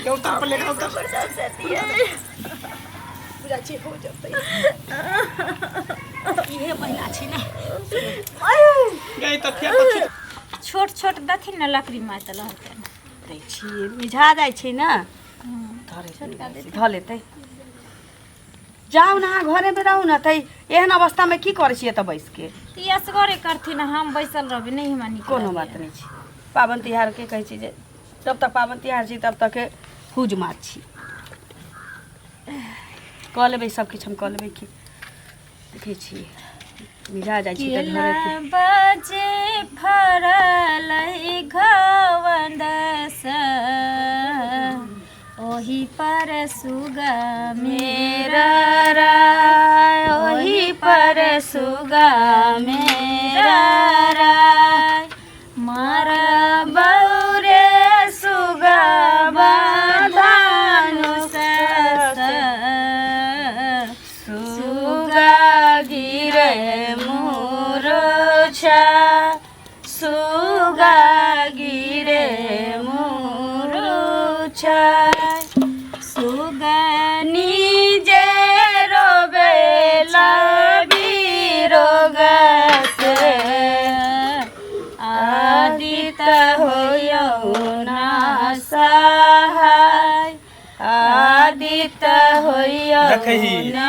के उतर पर लेकर उतर। बुझाइ छै हो जेतै इहे महिना छै ने। गई तऽ फेर तऽ छोट छोट दथिन ने लकड़ी मारि तऽ लहतै। दै छियै, मिझा जाइ छै ने, धऽ लेतै। जाउ ने अहाँ, घरेमे रहू ने। तऽ एहन अवस्थामे की करै छियै एतऽ बैसके? तऽ ई असगरे करथिन, हम बैसल रहबै? नहि हमरा नीक कोनो लागैए। बात नहि छै। पाबनि तिहारके कहै छै जे जब तक पाबनि तिहार छै तब तक हुज मात छी। कऽ लेबै सब किछु, हम कऽ लेबै। की देखै छियै, मिझा जाइ छै तऽ केला घरेके बजे फरल घवंद ओही पर सुगा मेरा राय, ओही पर सुगा मेरा राय, मारा बौरे सुगा बाधानुस, सुगा गिरे मुरुछा, सुगा गिरे मुरुछा, सुगनी जे रोबेला बिरोग से, आदित होयौ ना सहाय, आदित होयौ देखही। ना।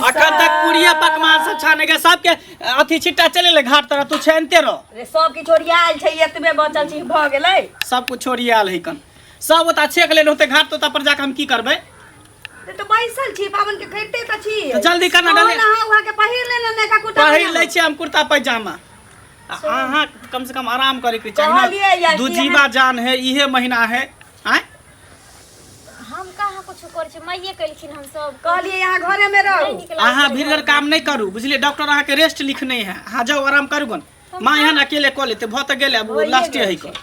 अखन तक पूरिये पकवान सब छाने के सबके अथी छिट्टा चले ले घाट तरह, तू छानिते रह। रे, सब किछु ओरियायल छै, एतबे बचल छै, भऽ गेलै। सब कुछ ओरियाल है कन, सब ओता छेक लेने होते घाट तोता पर जाके हम की करबै? रे, तऽ बैसल छी, पाबन के करिते तऽ छी। तऽ जल्दी करना। तहन डाले। अहाँ उहाँ के पहिर लेने नयका कुर्ता पहिर पैजामा। लै छियै हम कुर्ता पैजामा। आ अहाँ कम से कम आराम करे के चाही कहलियै ना। या कि दू जीवा जान है, इहे महीना है आँय। हम कहाँ कुछो करै छी, माइये केलखिन, हम सब कहलियै अहाँ घरे में रहू। नहि नीक लागै अहाँ छै। भीड़ काम नहीं करू, बुझलियै? डॉक्टर अहाँके रेस्ट लिखने है, अहाँ जाउ, आराम करू गन। माँ एहन अकेले कऽ लेते, भऽ तऽ गेलै आब होइए लास्टे गेल है छै। कऽ।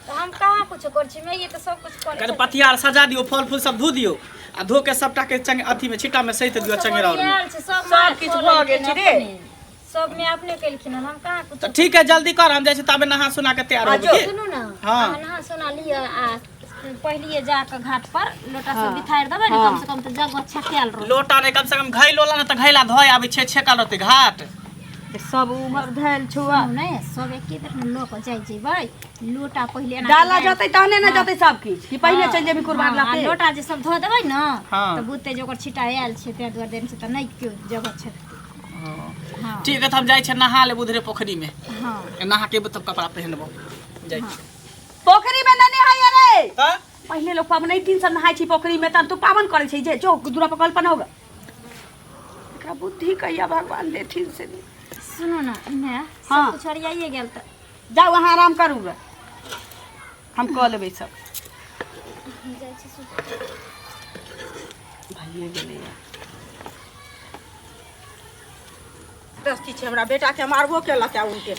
तऽ हम कहाँ कुछो करै छी, माइये तऽ सब कुछ करै कनि छथिन। पथिया आर सजा दियौ, फल फूल सब धो दियौ आ धो के सबटा के चंग अथी में छिट्टा में सैत दियौ, सब चंगेरा और में। ओरियाल छै, सब सब माँ किछु कऽ भऽ गेल लेलखिन छै रे। अपने। सब में अपने केलखिन हन, हम कहाँ कुछो। तऽ ठीक है, जल्दी कर, हम जाइ छी ताबे नहा सुना के तैयार आ होबै जो। की। सुनू ने। हाँ। अहाँ नहा सोना लिअ आ पहिलिए जाकऽ घाट पर लोटा सब हाँ। बिथारि देबै ने, हाँ। कम से कम तऽ जगह छकायल रहत। लोटा नहि, कम से कम घैल वाला ने तऽ घैला धोए आबै छै, छेकल रहतै घाट। सब उम्हर धैल छुआ। सुनू ने, सब एके बेर ने लऽ कऽ जाइ जेबै, लोटा पहिले एना डाला कऽ गाड़ि- जतै तहने ने हाँ। जतै सब किछु, कि पहिने हाँ, चलि जेबी कुरबार हाँ, आ लाते। लोटा जे सब धो देबै ने हाँ। तऽ बुझतै जे ओकर छिटा आयल छै, ताहि दुआरे देने छै, तऽ नहि केओ जगह छेकतै। हाँ। ठीक है, तऽ हम जाइ छियै नहा लेब उधरे पोखरी में। हाँ। नहा के एबै तब कपड़ा पहनबो, जाइ छी। पोखरी में नहि नहाइए रे। तऽ पहिले लोग पबनैतिन सब नहाइ छै पोखरी में, तहन तू पाबन करै छै जे जो दूरा पर कल्पना होगा। एकरा बुद्धि कहिया भगवान देथिन से नहि। सुनू ने माय, हाँ। सब कुछ ओरियाइए गेल तऽ जाउ अहाँ, आराम करू गे, हम कऽ लेबै सब। हम जाइ छी सुतऽ। भइए गेलैए। दस्ती छै, हमरा बेटाके मारबो केलक उनके।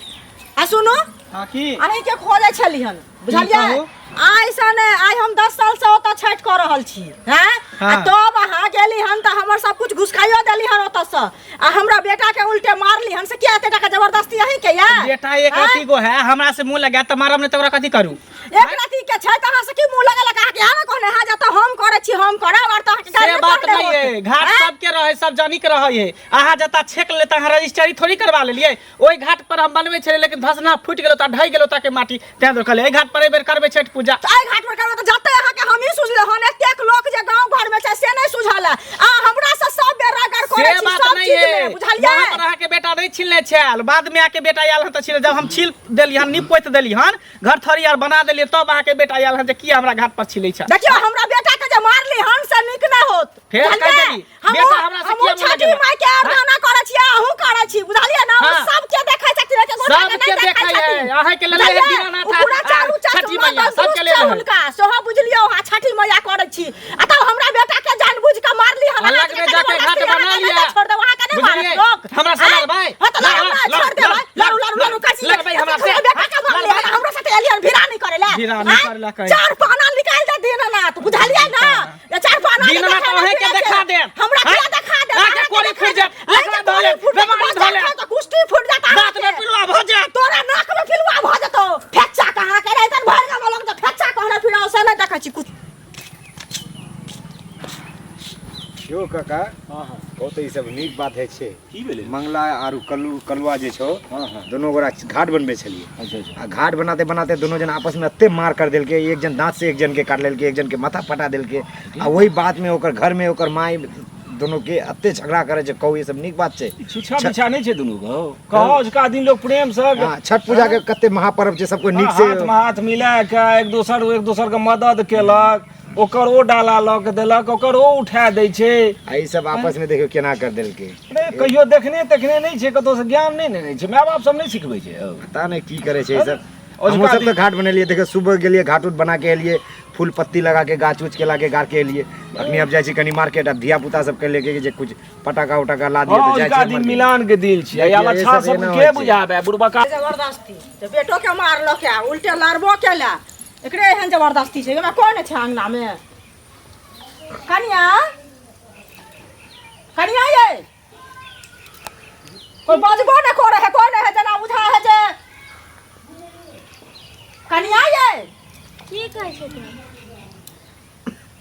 आ सुनू। हाँ, की? अहीं के खोजै छली हन, बुझलियै? कहू। आइ से ने आइ हम 10 साल से ओतऽ छठि कऽ रहल छी हैं। हाँ। आ तब अहाँ गेली हन तऽ हमर सब कुछ घुसकाइयो देली हन ओतऽ से, आ हमरा बेटा के उल्टे मारली हन, से किया? एते टाका जबरदस्ती अहीं के या? बेटा एक आँय? अथी गो है, हमरा से मुंह लगा तऽ मारब नहि तऽ ओकरा कथी करू? एक राति के छै तऽ अहाँ से की मुंह लगेलक अहाँके? अहाँ ने कहने अहाँ जतऽ हम करै छी हम करब, आओर तऽ अहाँके से गारि नहि बात पकड़े नहीं है। होत। घाट आँय? सबके रहे, सब जानी के रहे है। अहाँ जता छेक ले तऽ अहाँ रजिस्ट्री थोड़ी करवा लेलियै। ओहि घाट पर हम बनबै छलियै, लेकिन धसना फूटि गेल, ओतऽ ढहि गेल ओतऽ के माटी, तें दुआरे कहलियै एहि घाट पर एहि बेर करबै छठि पूजा। तऽ एहि घाट पर करबै तऽ जते अहाँके हमही सुझले हन, एतेक लोक जे गाँव घर में छै से नहि सुझल है, आ हमरा से सब बेर रगड़ से करै छी बात सब नहीं चीज है। में, बुझलियै? वहाँ पर अहाँके बेटा नहि छिलने छल, बाद में आके बेटा आयल हन तऽ छिल। जब हम छिल देली हन, नीप पोति देली हन, घर थरी आर बना देलियै, तब अहाँके बेटा आयल हन जे किया हमरा घाट पर छिलै छै। देखियौ, हमरा बेटा के जे मारली हन से नीक नहि होत। फेर कहि बुझलियै? देली, हमहूँ बेटा हमरा से हमहूँ किया मुँह छठी लगेलक? माई के आराधना करै छी, अहूँ करै छी, बुझलियै ने? हाँ। सबके देखै छथिन, एके गोटा के सबके नहि देखै देखै है, छथिन। अहाँके लेले है बुझलियै? दीनानाथ ओ पूरा आ चारू चारू छठी मैया, माता सबके दुरुस्त लेले छै है। हुनका सेहो, बुझलियौ? अहाँ छठी मैया करै छी आ तब हमरा बेटा के जानबूझ के मारली हन। अलग में जाके घाट बना लिया। छोड़ देब, अहाँके नहि मारत बुझलियै? लोक। हमरा से आँय? लड़बै? हाँ तऽ लड़ब ना, लड़, छोड़ देबै। लड़, लड़ू, लड़ू, लड़ू, कैसी लड़बै हमरा से? बेटा के मारली हन, हमरा साथे एलियन भिड़ा नहि करै ले। भिड़ा नहि आँय? करै ला कहै। चार पाना निकालि दे दीनानाथ, बुझलियै ना? ये चार पाना दीनानाथ देखा अहें के देखा देब। हमरा आँय? किया देखा देब? अहाँके अहाँके कोरी देखा फुटि जायत, देब। अहाँके लकड़ा धऽ कोरी लेब, फुटि जायत, बेमारी धऽ लेब। तऽ कुश्ती फुटि जायत दाँत में अहाँके। पिलुआ भऽ जायत। तोरा नाक में पिलुआ भऽ जेतौ। फेच्चा कहाँ के रहै तन भरि गाम लोक तऽ फेच्चा कहने फिराउ, से नहि देखै छी कुछ। यौ काका हँ हँ ओ तऽ ई सब नीक बात होइ छै की भेलै मंगला आरू कल्लू कलुआ जे छौ हँ हँ दोनो गोरा घाट बनबै छलियै अच्छा अच्छा आ घाट बनाते बनाते दोनो जन आपस में एते मार कर देलकै एक जन दांत से एक जन के काट लेलकै एक जन के माथा फटा देलकै आ वही बात में ओकर घर में ओकर माय दोनो के एते झगड़ा करे छै कहू ई सब नीक बात छै छुछा बिछा नहि छै दुनू के कहो अजुका दिन लोग प्रेम से हाँ, छठ पूजा के कते महापर्व छै सबको नीक से हाथ में हाथ मिला के एक दोसर के मदद केलक ओकर ओ डाला लऽ के देलक ओकर ओ उठा दै छै आ ई सब आपस में देखियौ केना कर देलकै अरे कहियो देखने तेखने नहि छै कतौ से ज्ञान नहि ने रहै छै माय बाप सब नहि सिखबै छै यौ। पता नहि की करे छै ई सब ओझका हमहूँ सब दिन- तऽ घाट बनेलियै देखियौ सुबह गेलियै घाट उट बना के एलियै फूल पत्ती लगा के गाछ उछ के ला के गाड़ के एलियै अखनी आब जाइ छी कनी मार्केट आब धिया पुता सब के लेके जे कुछ पटाखा उटाखा ला दियै हँ तऽ जाइ ओझका छी दिन मार्केट। मिलान के दिल छियै देखियौ, आब ई अच्छा सब सब एना के होइ छै। बुझाबै बुढ़बका जबरदस्ती तऽ बेटो के मारलक आ उल्टे लड़बो केला एकरे एहन जबरदस्ती छै हमरा कोइ नहि छै अङ्गनामे कनिया कनिया ये कोइ बजबो नहि करे है कोइ नहि है जेना बुझा है जे कनिया ये की कहै छथिन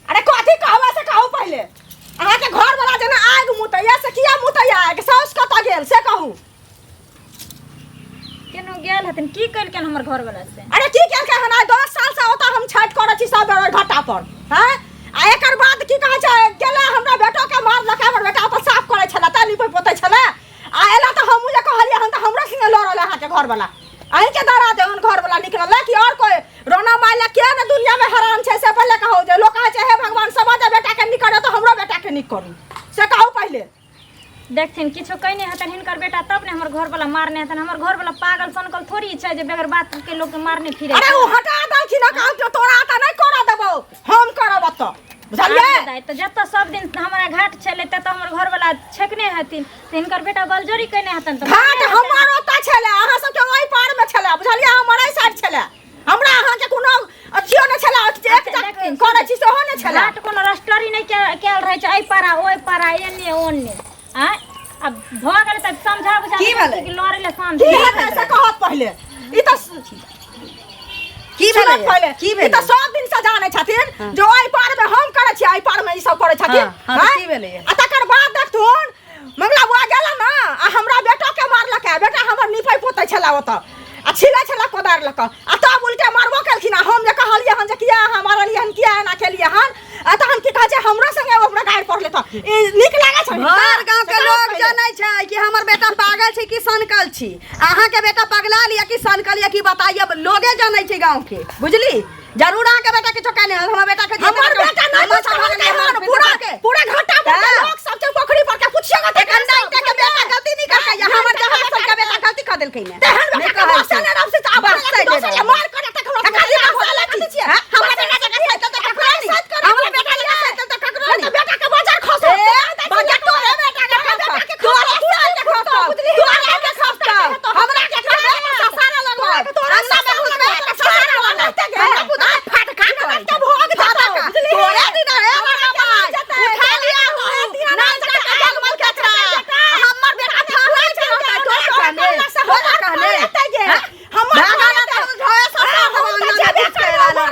अरे कथी कहबै से कहू पहिले अहाँके घरवला जेना आगि मुतैया से किया मुतैया आगि साउस कतऽ गेल से कहू केनो गेल हथिन की केलकनि हमर घरवला से अरे की केलकै हन आइ 10 साल से ओतऽ हम छठि करै छी सब बेर ओहि घट्टा पर हैं आ एकर बाद की कहै छै गेलै हमरा बेटो के मारलक हमर बेटा ओतऽ साफ करै छलै तऽ नीपै पोतै छलै आ एला तऽ हमहूँ जे कहलियै हन तऽ हमरो संगे लड़ल अहाँके घरवला अहीँके दरा देहन घरवला निकलल कि आओर कोइ रोना माय लए के ने दुनियामे हराम छै से पहिले कहू जे लोक कहै छै हे भगवान समझ बेटाके नीक करू तऽ हमरो बेटाके नीक करू से कहू पहिले देखथिन किछो कयने हेतनि हिनकर बेटा तब ने हमर घरवला मारने हेतनि हमर घरवला पागल सनकल थोड़ी छै जे बगैर बात के लोकके मारने फिरे अरे ओ हटा देलखिन हँ कहलकै तोरा तऽ नहि करऽ देबौ हम करब ओतऽ बुझलियै दाइ तऽ जतऽ सब दिन हमरा घाट छलै ततऽ हमर घरवला छेकने हेथिन तऽ हिनकर बेटा बलजोरी कयने हेतनि तऽ घाट मारने हेतनि। हमर ओतऽ छलै अहाँ सबके ओहि पार मे छलै बुझलियै हमर एहि साइड छलै हमरा अहाँके कोनो अथियो नहि छलै एक देखथिन, करै छी सेहो नहि छलै घाट कोनो रस्टरी नहि कयल रहै छै एहि पारा ओहि पारा एने ओने आँय आब भऽ गेलै तऽ समझा बुझा की भेलै? कि लड़ै लए शान्त की हेतै से कहत पहिले ई तऽ की सुनत भेलै पहिले की ई भेलै तऽ सब दिन से जानै छथिन जे ओहि पार मे हम करै छियै एहि पार मे ई सब करै छथिन हाँ, हाँ, तऽ आँय? की भेलैया? आ तकर बाद देखथुन मंगला बुआ गेला ना आ हमरा बेटो के मारलक है बेटा हमर नीपै पोतै छला ओतऽ आ छिलै छला कोदारि लऽ कऽ आ तब उल्टे मारबो केलखिन आ हम जे कहलियै हन जे किया अहाँ मारलियै हन किया एना केलियै हन आ तहन की कहै छै हमरो संगे ओ हमरा गारि पढ़ले तऽ ई नीक लागै छै भर गांव के लोग जानै छै कि हमर बेटा पागल छै कि सनकल छी अहाँ के बेटा पगला लिया कि सनकल या कि बताइए लोगे जानै छै गांव के बुझली जरूर अहाँ के बेटा किछो कहने होत हमर बेटा के हमर बेटा नहीं हमर कुछ कहलकै हन पूरा के पूरा घंटा भर के हाँ। लोग सब छै पोखरी पर के पुछियो तऽ एखन नहीं के बेटा गलती नहीं करकै हमर जहाज सब के बेटा गलती कर देलकै ने तेहन नहि बेटा के कहै बस छै। ने रब से आब बस से दोसर के मार कर तक हमरा एखन भी बस से छियै हाँ? हमरा बेटा के साइकिल तऽ ककरो नहीं हमरा बेटा के साइकिल तऽ ककरो नहीं बेटा के बाजार खसो ए, बाजार तोरे बेटा के खसतो तोरे साल के खसतो तोरे के खसतो हमरा के खसतो ससारा लगो अंगना में घुसबे तऽ ससारा लगो हमरा पुता फटका करै छै भोग जेतौ, बुझलिही? तोरे दिन रे बाबा उठा लिया हूँ नाम के जलमल के छै हमर बेटा थाना छै तोरा कहने तोरा कहने हमर भागा ना तऽ घरे ससार देबो अंगना में घुस के एला ना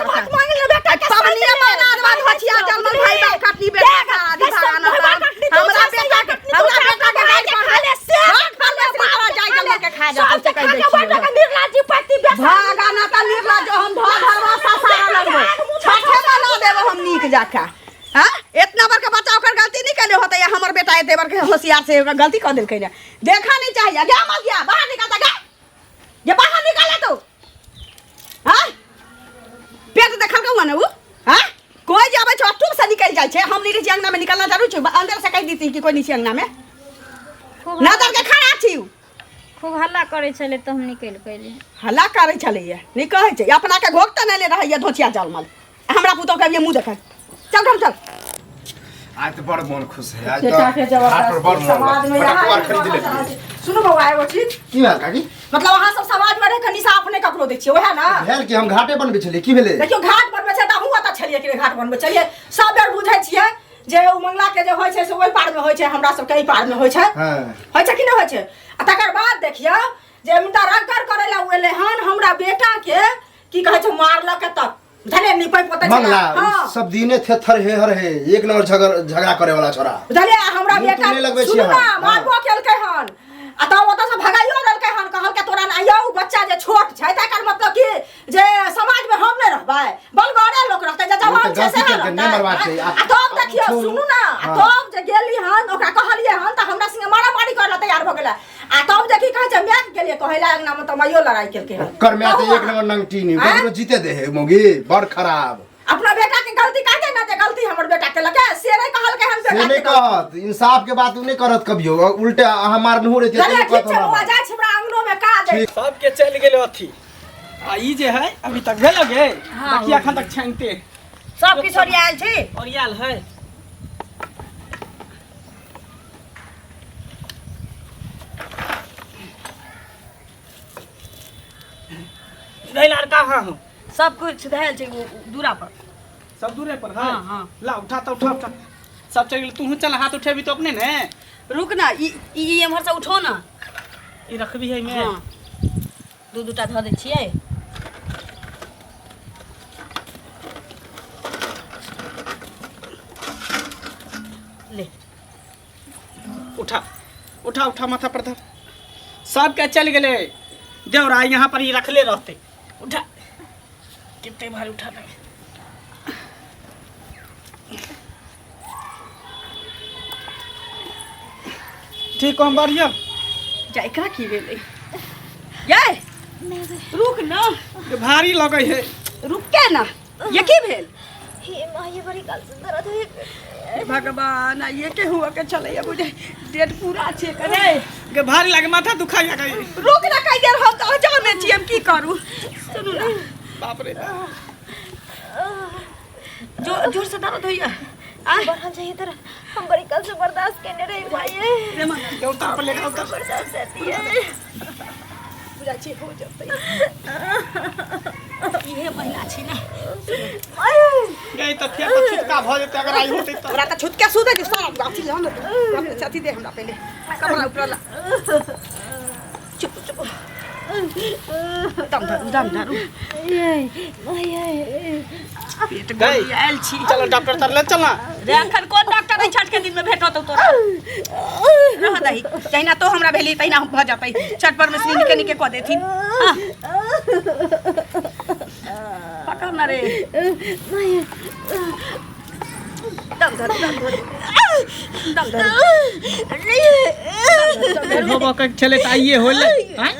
पबनिया बना देबा धोछिया जलमल भाई बाप कटनी बेटा सारा दिन भागा ना हमरा बेटा के हमरा बेटा के गाड़ी पर खा ले से खा ले से तोरा जाय जलमल के खा जा से कह दै छियै भागा ना तऽ निर्लज हम धर धरवा ससारा लगबो छठे बना देबो हम नीक जाका हाँ इतना बड़का बच्चा ओकर गलती नहीं केले होते या हमर बेटा एते बड़के होशियार से ओकर गलती कर देलकै ने देखा नहीं चाहिए गे मत गया बाहर निकल गे ये बाहर निकाले तू हाँ पेट देखल कौआ ने उ हाँ कोई जे आबै छै अटूक से निकलि जाइ छै हम नहीं रहै छी अंगना में निकलना जरूर छै अंदर से कहि देती कि कोई नहीं छै अंगना में खूब नजर के खड़ा छी उ खूब हल्ला करै छलै तऽ हम निकलि कऽ एलियै हल्ला करै छलैया नहि कहै छै अपना के घोक तऽ नहि ले रहैया धोचिया जलमल हमरा पुतोह के अबिये मुँह देखै चल घर चल आज तऽ बड़ मोन खुश है आज बेटा के तऽ हाट पर बड़ जबरदस्ती मोन समाज में लगल। यहाँ फटाफट खरीद लेलियै सुनू बौआ एगो चीज की भेल काकी मतलब अहाँ सब समाज में रह के निसाफ नहि ककरो दै छियै ओएह ना भेल कि हम घाटे बनबै छलियै की भेलै देखियौ घाट बनबै छै तऽ अहूँ ओतऽ छलियै कि नहि घाट बनबै छलियै सब बेर बुझै छियै जे ओ मंगला के जे होइ छै से ओहि पार मे होइ छै हमरा सबके एहि पार मे होइ छै हँ होइ छै कि नहि होइ छै आ तकर बाद देखियौ जे मुदा रगड़ करै लए ओ एलै हन हमरा बेटा के की कहै छै मारलक तक बुझलियै निपै पोतै छलै। मंगला हँ। सब दिने थेथर हेहर हे, एक नंबर झगड़ा झगड़ा करे वाला छोरा। बुझलियै हमरा मुँह बेटा तूँ नहि लगबै सुनू छियै ना, अहाँ। मारबो केलकै हन आ तब ओतऽ से भगाइयो देलकै हन, कहलकै तोरा ना यौ बच्चा जे छोट छै तकर मतलब कि जे समाज में हम नहि रहबै, बलगरे लोक रहतै, जे जवान ओ तऽ छै गलती सएह केलकै, नहि रहतै। मरबाक चाही। आ तब देखियौ छोड़ू। सुनू ना, आ हँ। तब जे गेली हन ओकरा कहलियै हन तऽ हमरा संगे मारामारी करऽ लए तैयार भऽ गेलै। आ तब जे की कहै छै माय के गेलियै कहै लए अंगना मे तऽ माइयो लड़ाई केलकै हन। कर मैं तो कहू एक नंबर नंगटी नहीं आँय? ककरो जीते दे है मोगी बड़ खराब। अपना बेटा के गलती कहते ना जे गलती हमर बेटा के लगे से नहीं कहलकै हन से बेटा नहीं के गलती। कहत, इंसाफ के बात उ नहीं करत कभियो, उल्टे अहाँ मारनहु रहतियै चलिए तैयो ठीक कहत छै हमरा बौआ, मार। जाइ छी हमरा अंगनो में काज है। सबके चलि गेलै अथी आ ई जे है अभी तक भेल गे बाकी अखन तक छानिते सब किछु ओरियायल छी। ओरियाल है। धैल आर कहाँ हो? सब कुछ धैल छै दूरा पर। सब दूरे पर है? हाँ, हाँ। ला उठा तो उठा उठा सब चल गेल। तू चल हाथ उठेबी तो अपने ने। रुक ना, ई ई एम्हर से उठो ना। ई रखबी है में। हाँ। दू दूटा धऽ दै छियै। ले उठा उठा उठा माथा पर धर। सबके चल गेले देवरा यहाँ पर ही रखले रहते। उठा कितने भारी उठा नहीं। ठीक हम बढ़िया जा एकरा की भेलै ये रुक ना, ये भारी लगै है। रुक के ना, ये की भेल? हे माँ, ये बड़ी काल से दर्द होय। भगवान, आ ये के हुआ के चलैया बुझे डेट पूरा छे करे के भारी लागे माथा दुखाइया गई। रुक ना कई देर, हम तो जाने छी हम की करू। सुनू ना, बाप रे बाप। जोर जोर से दर्द होइया। आ बढ़ल जाइए तरह हम बड़ी काल से बर्दाश्त केने रही भाई। रे मंगल के उतर पर लेकर उतर। बर्दाश्त होती है। बुझा छी हो जतै इहे महीना छी ना। गई तो फेर तो छुटका भ जेतै अगर आई होतै तो। ओकरा तऽ छुटके सुतै छै सारा गाछी लऽ ने तू। अथी दे हमरा पहिले कपड़ा उपड़ा ला। चुप चुप दम धरू दम धरू। पेट गई। गोली आयल छी। चलो डॉक्टर तर ले चलना। रे अखन कोन डॉक्टर है छठ के दिन में भेटत तोरा? रह दही जहिना तो हमरा भेली तहिना हम भऽ जतै। छठ पर में से निके निके कऽ देथिन। हाँ। पकड़ ना रे। दम धरू दम धरू दम धरू। होबो के छले त आइए होले। आँय?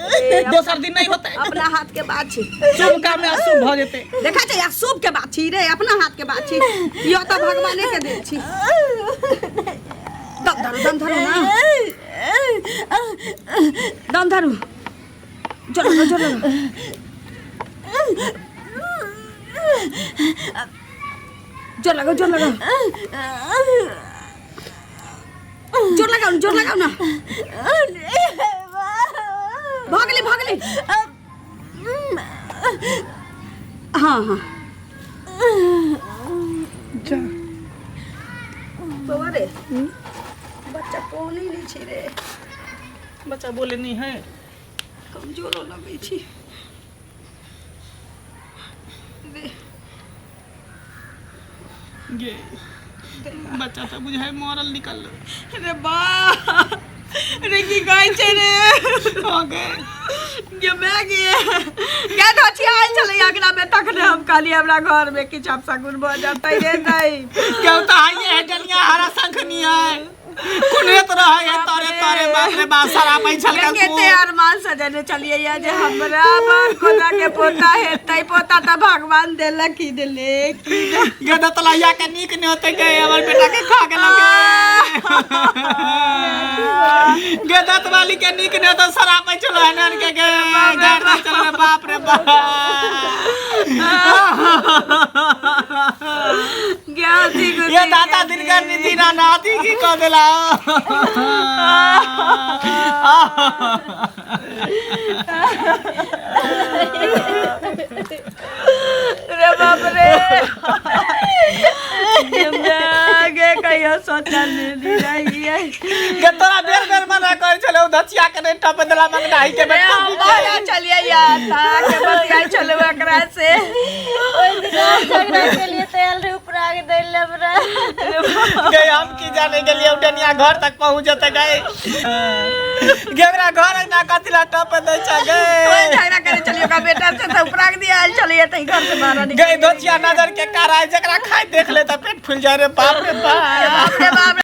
दोसर दिन नहीं होते। अपना हाथ के बात छी। शुभ काम में अशुभ भ जेते। देखा छै अशुभ के बात छी रे, अपना हाथ के बात छी। यो तऽ भगवाने के देल छी। दम धरू दम धरू ना, दम धरू। जोर लगाओ, जोर लगाओ। जोर लगाओ जोर लगाओ जोर लगाओ जोर लगाओ ना। भऽ गेलै भऽ गेलै। हाँ हाँ बौआ रे, बच्चा कोने नहीं छी रे। बच्चा बोले नहीं है, कमजोरो लगै छी रे। गे बच्चा तो बुझाय मरल निकल रे बा रे की कहै छै रे? हो गए गे मैं गे गे धोची आयल छलै अगला में, तखने हम कहलियै हमरा घर में किछु अपशगुन भऽ जतै रे। नहीं क्यों तो आइए है डलिया हरा शंखनी है कुने तो रहे है तोरे तोरे। बाप रे बाप, सारा पैसा गे केते अरमान सजने चलिए या जे हमरा बर कोना के पोता हेतै। पोता तऽ भगवान देलक की देले की गदा तलैया के नीक नहीं होते गे, हमर बेटा के खा गेल गे। गदत वाली के नीक नहीं होते, सारा पैसा है के गे गाड़ दे चल। बाप रे बाप गे ये दाता दिनकर निधि ना नाती की कह देला। रे बाप रे, गे कहियो सोचल रहियै। के तोरा बेर बेर मना करै छलै ओ धचिया के नहि टप देला मंगनाही के बेटा। बड़ा चलिए यार ता के बतियाइ छलै ओकरा से। ओहि दिन हम झगड़ा के लिए तो आयल रहे उपरा के दै ले हमरा। गए हम की जाने गेलिए उडनिया घर तक पहुंच जते गए। गेबरा घर ना कथी ला टप दै छ ओहि गए। झगड़ा करे छलियै ओकरा बेटा से तऽ उपरा के दिया आयल छलियै तऽ घर से बाहर निकल गए धोचिया नजर के कराय जकरा खाय देख ले त पेट फूल जाय रे बाप रे बाप। बाप रे बाप।